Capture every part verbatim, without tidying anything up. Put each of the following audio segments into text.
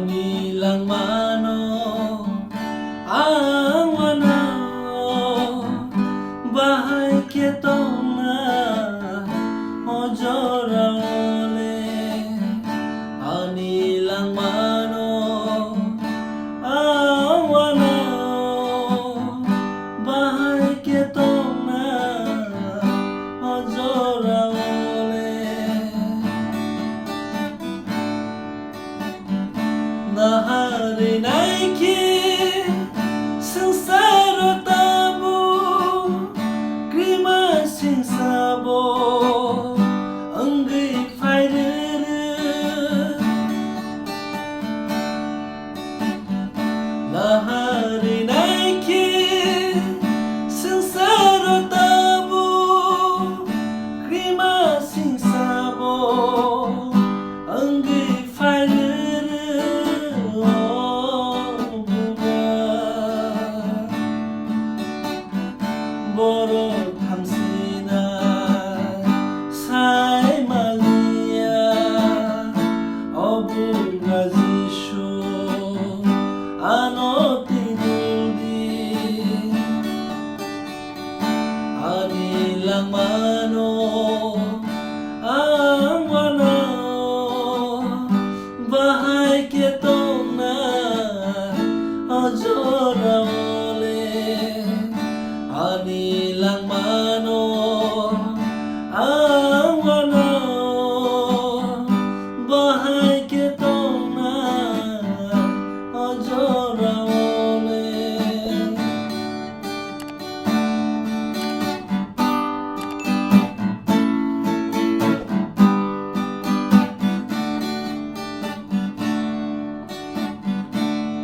Ani langmano ang wanao bahai khe tongna o jorao le. Ani langmano ang wanao bahai khe tongna o jorao le. Naharwi naikhe swngcharo tabuk, kwrwima singsa bo wngwi phairwrwk. Naharwi naikhe swngcharo tabuk, kwrwima singsa bo wngwi phairwrwk o buba. Borok thamsinai sai maliya, o buba Jisu, ano tidul di. Ani langmano ang wanao bahai khe tongna o jorao le. Ani langmano ang wanao bahai khe tongna o jorao le.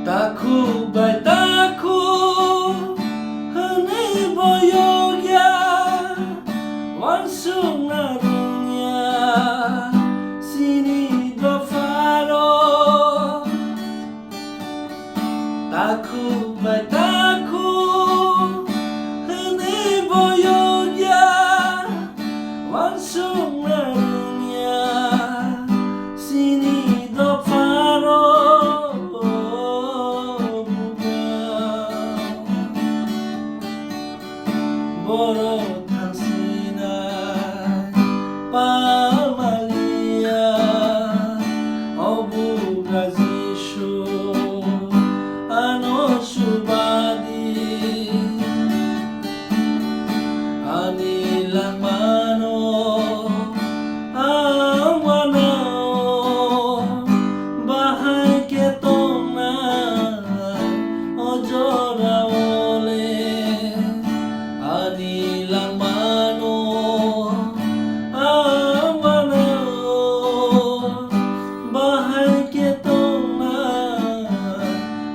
Takhuk bai takhuk hwnwi boyokya, uansukna rwngya chini dopharo. Takhuk bai takhuk hwnwi boyokya, uansukna rwngya chini dopharo buba. Borok thangsinai pal maliya, o bugra Jisu, ano subadi. Ani langmano ang wanao bahai khe tongna o jorao le. Ani langmano ang wanao bahai khe tongna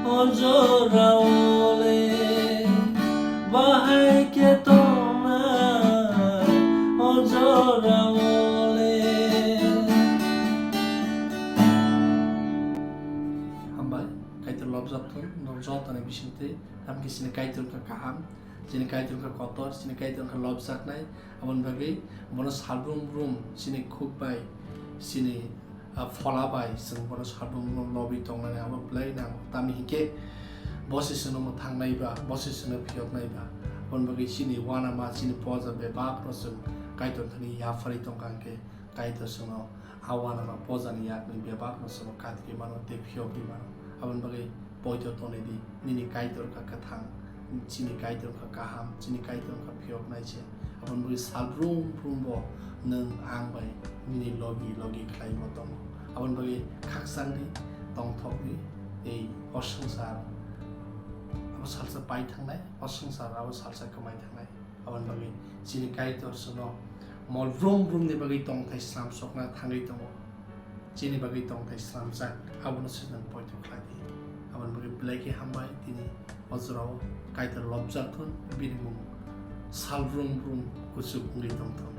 o jorao le. Bahai khe tongna o jorao le. Hambai, Kaitor lobjak thung, norok jotoni bisingtwi, tamkhe chini Kaitor wngkha kaham, chini Kaitor wngkha kotor, chini Kaitor wngkha lobjaknai, aboni bagwi bono salbrum brum chini khuk bai, chini ah, phola bai chwng bono salbrum brum lobwi tongnani abo belai nango. Tamni hinkhe bo se chwngno mwthangnai ba, bo se chwngno phiyoknai ba. Aboni bagwi chini uanama, chini poja bebak rok chwng Kaitor thani yapharwi tongkha hinkhe Kaitor chwngno a uanama pojani yakni bebak rok chwngno katigwi mano tei phiyokgwi mano. Aboni bagwi poito tonwi di, nini Kaitor wngkha kwthang, chini Kaitor wngkha kaham, chini Kaitor wngkha phiyoknai se. Aboni bagwi salbrum brum bo nwng ang bai nini logi logi khlaiwi bo tongo. Aboni bagwi khakchangdi, tongthokdi, tei o swngchar abo salsa pai thangnai, o swngchar abo salsa kwmai thangnai. Aboni bagwi chini Kaitor chwngno mol brum brumni bagwi tongthai slam sokna thangwi tongo. Chini bagwi tongthai slamjak, abono se nwng poito khlai di. Aboni bagwi belai khe hambai, tini o jorao Kaitor lobjak thun, bini mung salbrum brum kuchuk wngwi tong thung.